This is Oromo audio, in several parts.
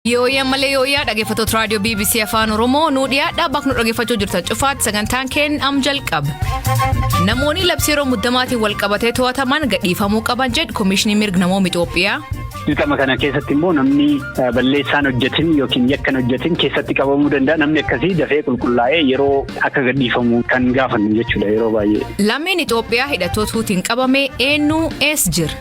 Yooyyaa malee yooyyaa dhaggeeffattoota raadiyoo BBC Afaan Oromoo nuu dhiyaadhaa bakka nu dhaggeeffachuu jirtan cufaatti sagantaan keenya am jalqaba. Namoonni labsii yeroo muddamaatiin wal qabatee to'ataman gadhiifamuu qaban jedhu Komishinii Mirga Namooma Itoophiyaa. Dirqama kana keessatti immoo namni balleessaan hojjetin yookiin yakkan hojjetin keessatti qabamuu danda'a. Namni akkasii dafee qulqullaa'ee yeroo akka gadhiifamu kan gaafannu jechuudha yeroo baay'ee. Lammiin Itoophiyaa hidhattootuutiin qabame eenyu eessa jira?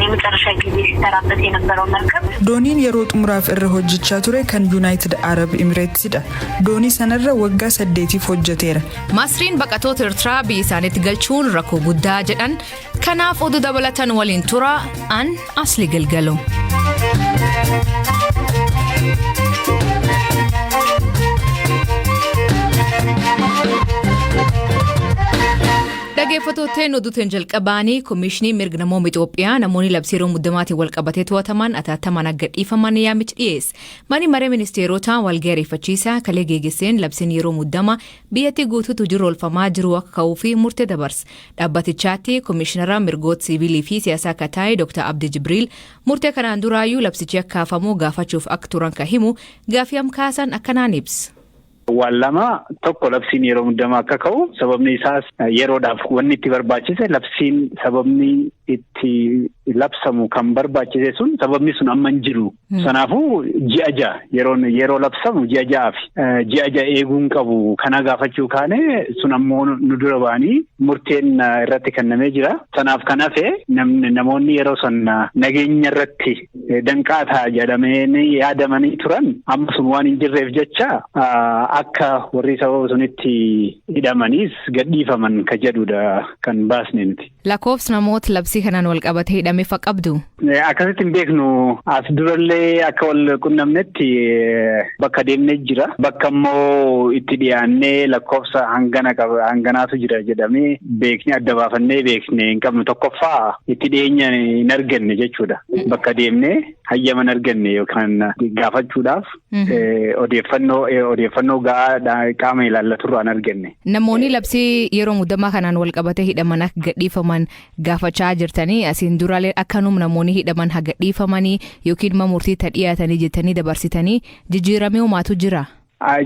የመጨረሻ ጊዜ ሲሰራበት የነበረው መርከብ Dooniin yeroo xumuraaf irra hojjechaa ture kan Yuunaayitid Arab Imireetsidha. Doonii sanarra waggaa 8f hojjeteera. Masriin baqattoota Eertiraa biyya isaaniitti galchuun rakkoo guddaa jedhan. Kanaaf oduu dabalatan waliin tura an Asli Galgalo. Dhaggeeffattooteen oduutiin jalqabaanii Komishinii Mirga Namooma Itoophiyaa namoonni labsii yeroo muddamaatiin wal qabatee to'ataman atattamaan akka gadhiifaman yaamicha dhiyeesse. Manni maree ministeerotaa walgahii ariifachiisaa kalee geggeesseen labsiin yeroo muddama biyyattii guutuutti hojiirra oolfamaa jiru akka ka'uu fi murtee dabarse. Dhaabbatichaatti komishinara mirgoota siivilii fi siyaasaa akka ta'e Dr. Abdi Jibriil murtee kanaan duraayyuu labsichi akka kaafamu gaafachuuf akka turan kan himu gaaffii kaasan akkanaan ibsa. Waan lama tokko labsiin yeroo muddamaa akka ka'u sababni isaas yeroodhaaf wanni itti barbaachise labsiin sababni itti labsamu kan barbaachise sun sababni sun amma hin jiru. Sanaafuu ji'a 6 yeroon yeroo labsamu ji'a 6fi ji'a 6 eeguun qabu kana gaafachuu kaane sun ammoo nu dura ba'anii murteen irratti kennamee jira. Sanaaf kan hafe namoonni yeroo san nageenya irratti danqaa ta'a jedhamee yaadamanii turan amma sun waan hin jirreef jecha akka warri sababa sunitti hidhamaniis gadhiifaman ka jedhudha kan baasne nuti. Lakkoofsa namoota labsii kanaan wal qabatee hidhame fa qabdu? Akkasitti hin beeknu. As durallee akka wal qunnamnetti bakka deemnee jira. Bakka immoo itti dhiyaannee lakkoofsa hangana qaba hanganaatu jira jedhamee beeknee adda baafannee beekne hin qabnu. Tokkoffaa itti dhiyeenya hin arganne jechuudha. Bakka deemnee hayyama hin arganne yookaan gaafachuudhaaf odeeffannoo odeeffannoo gahaa qaama ilaallaturraa hin arganne. Namoonni labsii yeroo muddamaa kanaan wal qabatee hidhaman akka gadhiifaman gaafachaa jirtanii asiin duraalee akkanum namoonni hidhaman haa gadhiifamanii yookiin immoo murtii dhiyaatanii jettanii dabarsitanii jijjiiramee homaatu jira.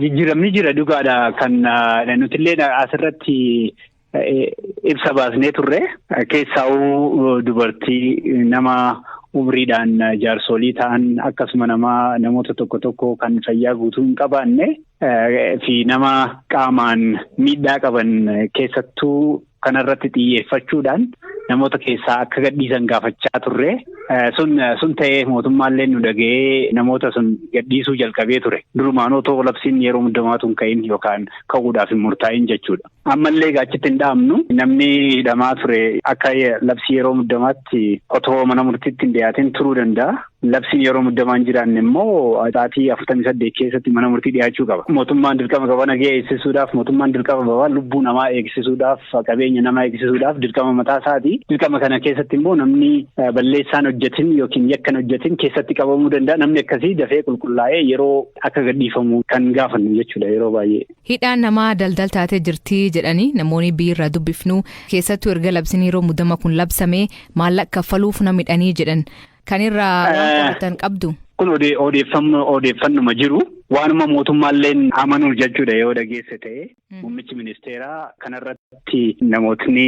Jijjiiramni jira dhugaadha kan nutillee asirratti ibsa baasnee turre keessaa'uu dubartii nama umriidhaan jaarsolii ta'an akkasuma nama namoota tokko tokko kan fayyaa guutuu hin qabaanne fi nama qaamaan miidhaa qaban keessattuu kanarratti xiyyeeffachuudhaan namoota keessaa akka gadhiisan gaafachaa turre. Sun ta'ee mootummaallee nu dhaga'ee namoota sun gadhiisuu jalqabee ture. Durumaan otoo labsiin yeroo muddamaatu hin ka'in yookaan ka'uudhaaf hin murtaa'in jechuudha. Ammallee achitti hin dhaabnu namni hidhamaa ture akka labsii yeroo muddamaatti otoo mana murtiitti hin dhiyaatin turuu danda'a. Labsiin yeroo muddamaa hin jiraanne immoo sa'aatii 48 keessatti mana murtii dhiyaachuu qaba. Mootummaan dirqama qaba nagaya eegsisuudhaaf, mootummaan dirqama qaba lubbuu namaa eegsisuudhaaf, qabeenya namaa eegsisuudhaaf dirqama mataa isaati. Dirqama kana keessatti immoo namni balleessaan hojjetin yookiin yakkan hojjetin keessatti qabamuu danda'a. Namni akkasii dafee qulqullaa'ee yeroo akka gadhiifamu kan gaafannu jechuudha yeroo baay'ee. Hidhaan namaa daldal taatee jirti jedhanii namoonni biyyarraa dubbifnu keessattuu erga labsiin yeroo muddama kun labsame maallaqa kaffaluuf nama hidhanii jedhan. Kan irraa waan qoratan qabdu. Kun odeeffannuma jiru waanuma mootummaalleen amanuuf jechuudha yoo dhageesse ta'e muummichi ministeeraa kanarratti namootni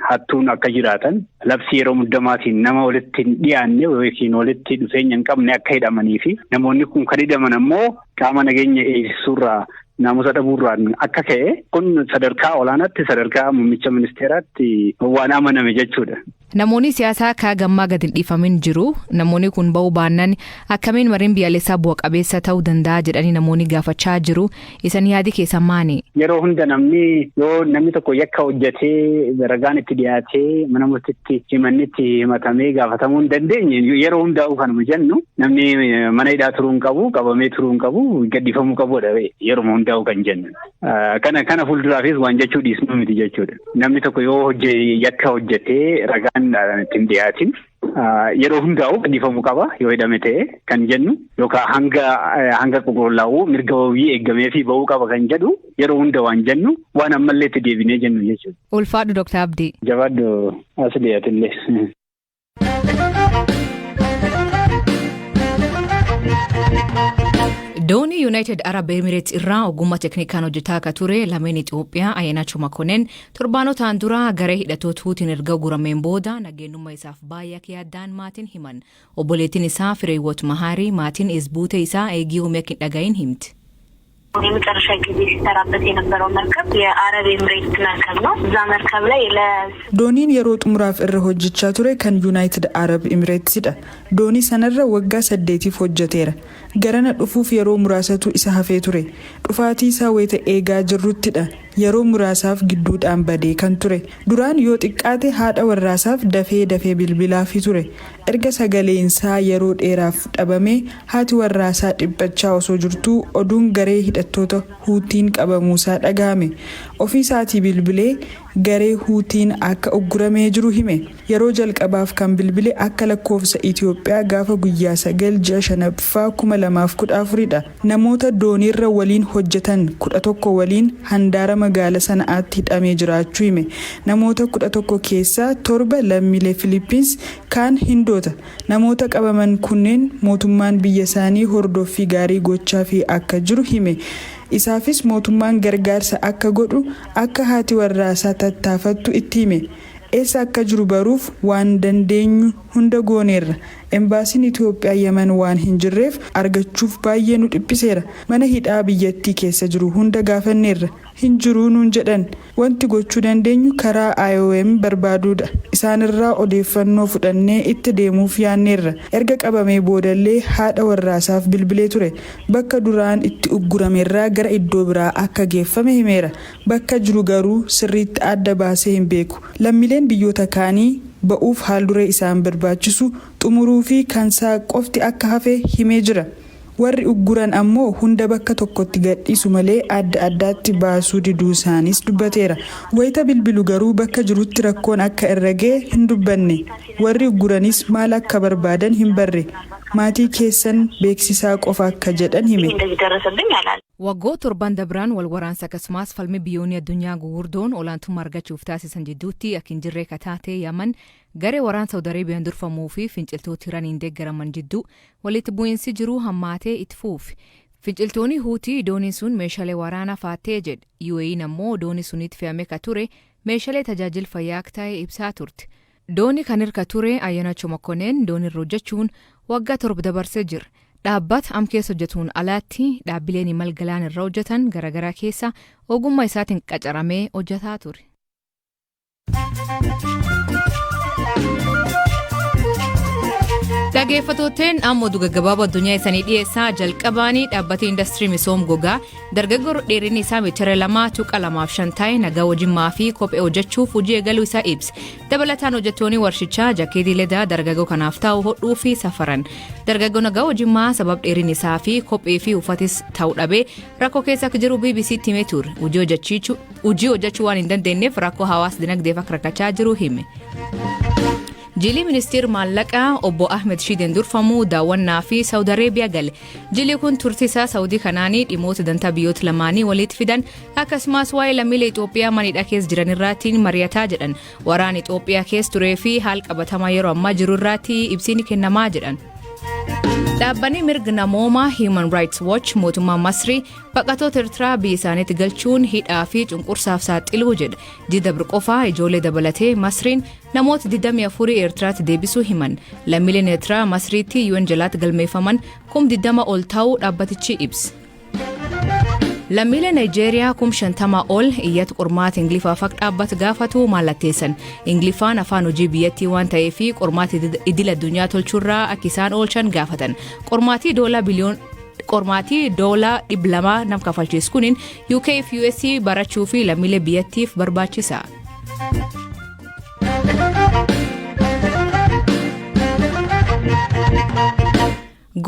hattuun akka jiraatan labsii yeroo muddamaatiin nama walitti hin dhiyaanne yookiin walitti dhufeenya hin qabne akka hidhamanii fi namoonni kun kan hidhaman ammoo qaama nageenya eegsisuurraa naamusa dhabuurraan akka ka'e kun sadarkaa olaanaatti sadarkaa muummicha ministeeraatti waan amaname jechuudha. Namoonni siyaasaa akka gammaa gadi hin dhiifamin jiru. Namoonni kun ba'uu baannaan akkamiin mariin biyyaalessaa bu'a qabeessa ta'uu danda'a jedhanii namoonni gaafachaa jiru. Isan yaadi keessan maali? Yeroo hunda namni yoo namni tokko yakka hojjetee ragaan itti dhiyaatee mana murtiitti himanni itti himatamee gaafatamuu hin dandeenye yeroo hundaa'u kanuma jennu namni mana hidhaa turuu hin qabu qabamee turuu hin qabu gadhiifamuu qabudha yeroo hundaa'u kan jennu. Kana fuulduraafis waan jechuu dhiisnu miti jechuudha. Namni tokko yoo yakka hojjetee ragaan ittiin dhiyaatin yeroo hundaa'u gadhiifamuu qaba yoo hidhame ta'e kan jennu yookaan hanga qulqullaa'uu mirga wabii eeggamee fi ba'uu qaba kan jedhu yeroo hunda waan jennu waan ammallee itti deebinee jennu jechuudha. Ulfaadhu Dr. Abdii. Jabaadhu as dhiyaatillee. Doonii Yuunaayitid Arab Emirates irraa ogummaa teeknikaan hojjetaa akka ture lameen Itoophiyaa Ayyaanachuu Makoneen torbaanotaan dura garee hidhattoota Huutiin erga ugurameen booda nageenyummaa isaaf baay'ee akka yaaddaan maatiin himan. Obboleettiin isaa Fireewoot Mahaarii maatiin eesbuutee isaa eegii uumee akka hin dhagahin himti. የመጨረሻ ጊዜ ሲሰራበት የነበረው መርከብ የአረብ ኤምሬት መርከብ ነው። እዛ መርከብ ላይ ለ Dooniin yeroo xumuraaf irra hojjechaa ture kan Yuunaayitid Arab Emireetsidha. Doonii sanarra waggaa 8f hojjeteera. Garana dhufuuf yeroo muraasatu isa hafee ture. Dhufaatii isaa wayita eegaa jirruttidha. Yeroo muraasaaf gidduudhaan badee kan ture. Duraan yoo xiqqaate haadha warraasaaf dafee dafee bilbilaafii ture. Erga sagaleensaa yeroo dheeraaf dhabamee haati warraasaa dhiphachaa osoo jirtuu oduun garee hidhattoota Huutiin qabamuusaa dhagahame. Ofii isaatii bilbilee garee Huutiin akka ugguramee jiru hime. Yeroo jalqabaaf kan bilbile akka lakkoofsa Itoophiyaa gaafa guyyaa 9 ji'a shanaffaa 2014dha. Namoota dooniirra waliin hojjetan 11 waliin handaara magaala Sana'aatti hidhamee jiraachuu hime. Namoota 11 keessaa 7 lammiilee Filiippiins, kaan Hindoota. Namoota qabaman kunneen mootummaan biyya isaanii hordoffii gaarii gochaafii akka jiru hime. Isaafis mootummaan gargaarsa akka godhu akka haati warraasaa tattaafattu itti hime. Eessa akka jiru baruuf waan dandeenyu hunda gooneerra. Embaasiin Itoophiyaa Yemen waan hin jirreef argachuuf baay'ee nu dhiphiseera. Mana hidhaa biyyattii keessa jiru hunda gaafanneerra. Hin jiruu nuun jedhan. Wanti gochuu dandeenyu karaa IOM barbaaduudha. Isaanirraa odeeffannoo fudhannee itti deemuuf yaanneerra. Erga qabamee boodallee haadha warraasaaf bilbilee ture. Bakka duraan itti ugguramerraa gara iddoo biraa akka geeffame himeera. Bakka jiru garuu sirriitti adda baasee hin beeku. Lammiileen biyyoota kaanii ba'uuf haalduree isaan barbaachisu xumuruu fi kansaa qofti akka hafe himee jira. Warri ugguran ammoo hunda bakka tokkotti gadhiisu malee adda addaatti baasuu diduu isaaniis dubbateera. Wayita bilbilu garuu bakka jirutti rakkoon akka irra ga'e hin dubbanne. Warri ugguranis maal akka barbaadan hin barre. Maatii keessan beeksisaa qofa akka jedhan hime. እንደዚህ ደረሰብኝ አላለ። Waggoota torban dabraan wal waraansa akkasumas falmii biyyoonni addunyaa gugurdoon olaantummaa argachuuf taasisan jidduutti akka hin jirre kataatee Yaman garee waraana Saawud Areebiyaan durfamuu fi finciltoota Iraniin deeggaraman jidduu walitti bu'iinsi jiru hammaatee itti fuufi. Finciltoonni Huutii dooniin sun meeshaalee waraanaa faattee jedhe. UAE'n ammoo doonii sunitti fe'amee ka ture meeshaalee tajaajila fayyaa akka ta'e ibsaa turte. Doonii kan irra ture Ayyaanachoo Makkoneen doonii irra hojjechuun waggaa 7 dabarsee jira. Dhaabbata am keessa hojjetuun alaatti dhaabbileen imala galaana irra hojjetan garaagaraa keessa ogummaa isaatiin qacaramee hojjetaa ture. Dhaggeeffattootni amma oduu gaggabaaboo addunyaa isanii dhiyeessaa jalqabaanii dhaabbata indastirii misooma gogaa dargaggoo dheerinni isaa meetira 2.25 ta'e nagaa wajjimmaa fi kophee hojjechuuf hojii eegaluu isaa ibsa. Dabalataan hojjettoonni warshichaa jaakeetii ledaa dargaggoo kanaaf ta'u hodhuu fi safaran. Dargaggoo nagaa wajjimmaa sabab dheerinni isaa fi kophee fi uffatis ta'uu dhabee rakkoo keessa akka jiru BBCtti himee ture. Hojii hojjechuu waan hin dandeenyeef rakkoo hawaas dinagdeef akka rakkachaa jiru hime. Jilii ministeera maallaqaa obbo Ahmed Shideen durfamu daawwannaa fi Saawud Areebiyaa gale. Jilii kun turtiisaa Saawudii kanaanii dhimmoota dantaa biyyoota lamaanii walitti fidan akkasumas waa'ee lammiilee Itoophiyaa maniidha keessa jiran irratti mari'ataa jedhan. Waraana Itoophiyaa keessa turee fi haala qabatamaa yeroo ammaa jiru irratti ibsiin kennamaa jedhan. Dhaabbanni mirga namoomaa Human Rights Watch mootummaa Masrii baqattoota Eertiraa biyya isaaniitti galchuun hidhaa fi cunqursaaf saaxiluu jedha. Jidda qofaa ijoollee dabalatee Masriin namoota 24 Eertiraatti deebisuu himan. Lammiileen Eertiraa Masriitti UN jalaatti galmeeffaman 20,000 ol ta'uu dhaabbatichi ibsa. Lammiilee Naayijeeriyaa 50,000 ol iyyata qormaata Ingiliffaaf akka dhaabbatu gaafatu mallatteessan. Ingiliffaan afaan hojii biyyattii waan ta'eef qormaata idil addunyaa tolchuurraa akka isaan oolchan gaafatan. Qormaatii doolaa 200 nam kafalchiisu kuniin UK fi US barachuu fi lammiilee biyyattiif barbaachisa.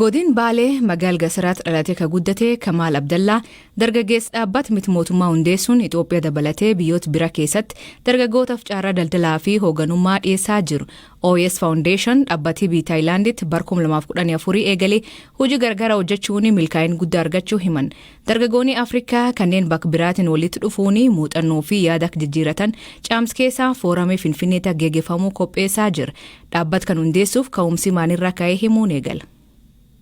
Godin Baalee magaal Gasaraatti dhalatee ka guddate Kamaal Abdallaa dargaggeessa dhaabbata miti mootummaa hundeessuun Itoophiyaa dabalatee biyyoota bira keessatti dargaggootaaf carraa daldalaa fi hoogganummaa dhiyeessaa jiru. OS Foundation dhaabbatii biyya Taayilaanditti bara 2014 eegalee hojii gargaaraa hojjechuun milkaa'ina guddaa argachuu himan. Dargaggoonni Afrikaa kanneen bakka biraatiin walitti dhufuun muuxannoo fi yaada akka jijjiiratan caamsa keessaa fooramii Finfinneetti geggeeffamuu qopheessaa jira. Dhaabbata kan hundeessuuf ka'umsi maanirraa ka'ee himuun eegala.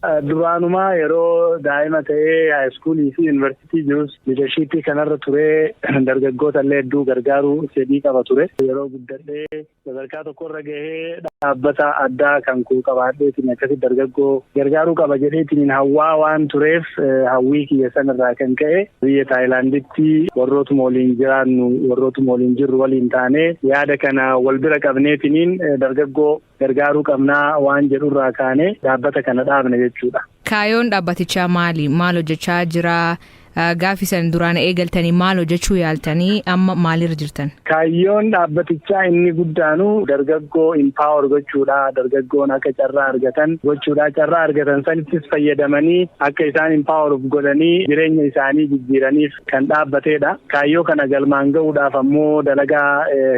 Duraanumaa yeroo daa'ima ta'ee high schoolii fi yuunivarsiitii jirus leadershipii kanarra turee, dargaggoota illee hedduu gargaaruu fedhii qaba ture. Yeroo guddadhee sadarkaa tokkorra gahee dhaabbata addaa kan koo qabaadheetiin akkasitti dargaggoo gargaaruu qaba jedheetiin hawwaa waan tureef, hawwii kiyya sanarraa kan ka'e biyya Taayilaanditti warrootuma waliin jiraannu, warrootuma waliin jirru waliin taanee, yaada kana wal bira qabneetiniin dargaggoo gargaaruu qabnaa waan jedhurraa kaanee dhaabbata kana dhaabne jechuudha. Kaayyoon dhaabbatichaa maali? Maal hojjechaa jira? Gaafi san duraan eegaltanii maal hojjechuu yaaltanii, amma maalirra jirtan? Kaayyoon dhaabbatichaa inni guddaanu dargaggoo empower gochuudha. Dargaggoon akka carraa argatan gochuudha. Carraa argatan sanittis fayyadamanii akka isaan empower godhanii jireenya isaanii jijjiiraniif kan dhaabbateedha. Kaayyoo kana galmaan gahuudhaaf ammoo dalagaa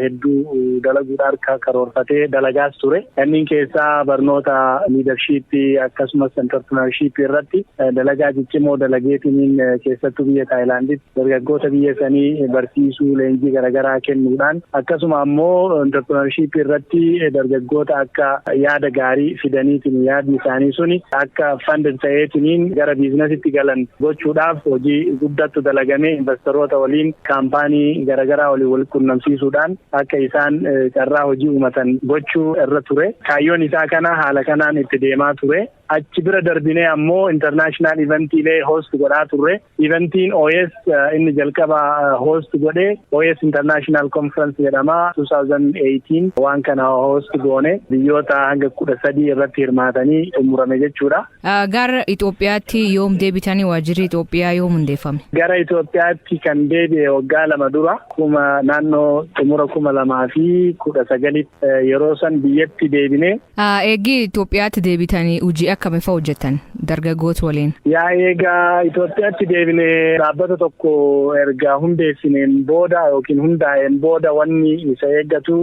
hedduu dalaguudhaan karoorfatee dalagaas ture. Kanneen keessaa barnoota leadershipii akkasumas entrepreneurshipii irratti dalagaa ciccimoo dalageetiniin, keessattuu biyya Taayilaanditti dargaggoota biyya sanii barsiisuu, leenjii garaagaraa kennuudhaan, akkasuma ammoo entrepreneurshipii irratti dargaggoota akka yaada gaarii fidaniitiin yaadni isaanii suni akka funded ta'eetiniin gara businessitti galan gochuudhaaf hojii guddattu dalagamee, investoroota waliin, kaampaanii garaagaraa waliin wal qunnamsiisuudhaan akka isaan carraa hojii uumatan gochuu irra ture. Kaayyoon isaa kana haala kanaan itti deemaa ture. Achi bira darbinee ammoo international eventiilee host godhaa turre. Eventiin OS inni jalqaba host godhe OS International Conference jedhama. 2018 waan kana host goone, biyyoota hanga 13 irratti hirmaatanii xumurame jechuudha. Gara Itoophiyaatti yoom deebitanii? Waajjirri Itoophiyaa yoom hundeeffame? Gara Itoophiyaatti kan deebi'e waggaa 2 dura, kuma naannoo xumura 2019tti yeroo san biyyatti deebine. Eegii Itoophiyaatti deebitanii hojii akkamii fa'aa hojjetan dargaggoota waliin? Yaa, eegaa Itoophiyaatti deebine, dhaabbata tokko erga hundeessineen booda yookiin hundaa'een booda wanni isa eeggatu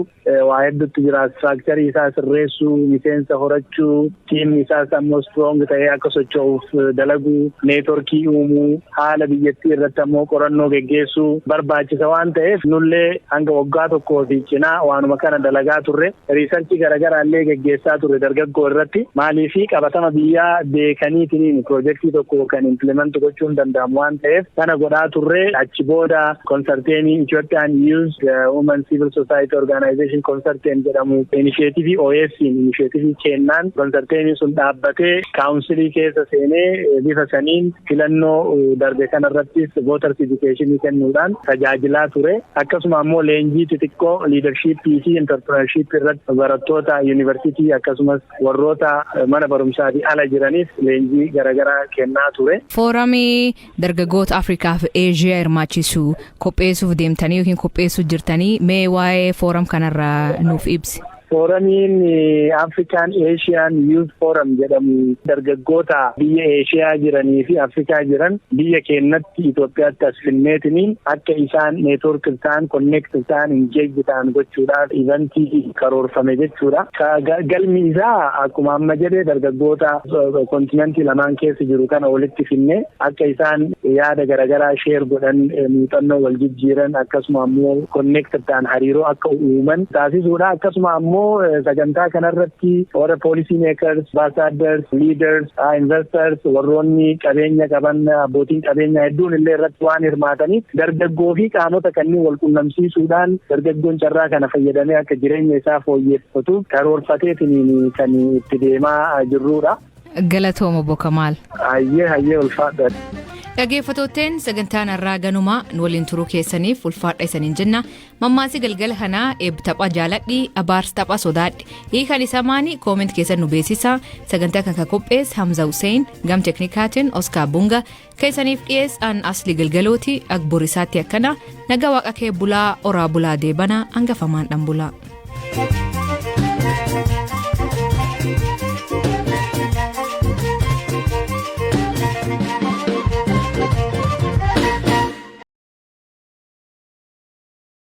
waa hedduutti jira. Structurii isaa sirreessuu, miseensa horachuu, teamni isaas ammoo strong ta'ee akka socho'uuf dalaguu, networkii uumuu, haala biyyattii irratti ammoo qorannoo geggeessuu barbaachisa waan ta'eef, nullee hanga waggaa tokkoo fi cinaa waanuma kana dalagaa turre. Researchii garaagaraa illee geggeessaa turre dargaggoo irratti. Maaliifi qabatama biyyaa beekaniitiin piroojeektii tokko kan implement gochuun danda'amu waan ta'eef kana godhaa turre. Achi booda consortiumii Ethiopian Youth Women Civil Society Organization Consortium jedhamu, initiativii OS initiativii kennaan consortiumii sun dhaabbatee councilii keessa seenee, bifa saniin filannoo darbe kanarrattis voters education kennuudhaan tajaajilaa ture. Akkasuma ammoo leenjii xixiqqoo leadershipii fi entrepreneurshipii irratti barattoota yuunivarsiitii akkasumas warroota mana barumsaatii ala jiraniif leenjii garaagaraa kennaa ture. Foorumii dargaggoota Afrikaa fi Eeshiyaa hirmaachisu qopheessuuf deemtanii yookiin qopheessuuf jirtanii, mee waa'ee forum kanarraa nuuf ibsi. Forumiin African Asian Youth Forum jedhamu dargaggoota biyya Eeshiyaa jiranii fi Afrikaa jiran biyya keenyatti Itoophiyaatti as finneetiniin akka isaan network ta'an, connect ta'an, engage ta'an gochuudhaaf eventii karoorfame jechuudha. Galmi isaa akkuma amma jedhee dargaggoota continentii lamaan keessa jiru kana walitti finne, akka isaan yaada garaagaraa share godhan, muuxannoo wal jijjiiran, akkasuma ammoo connect ta'an, hariiroo akka uuman taasisuudha. Akkasuma ammoo sagantaa kanarratti warra policy makers, ambassadors, leaders, investors, warroonni qabeenya qaban, abbootiin qabeenyaa hedduun illee irratti waan hirmaataniif, dargaggoo fi qaamota kanneen wal qunnamsiisuudhaan dargaggoon carraa kana fayyadamee akka jireenya isaa fooyyeffatuuf karoorfateetiin kan itti deemaa jirrudha. Galatooma, Obbo Kamaal. Hayyee hayyee, ulfaadha. Dhaggeeffattootteen, sagantaan har'aa ganumaa. Nu waliin turuu keessaniif ulfaadha isaniin jenna. Mammaasii galgala kanaa: "Eebbi tapha jaaladhi, abaarsi tapha sodaadhi." Hiikan isaa maani? Comment keessan nu beeksisa. Sagantaa kan qopheesse Hamza Hussein, gam teknikaatiin Oscar Bunga, keessaniif dhiyeess an Asli Galgalooti. Agborisaatti akkana nagaa waaqa kee bulaa, oraa bulaa, deebana hangafamaan dhan bulaa.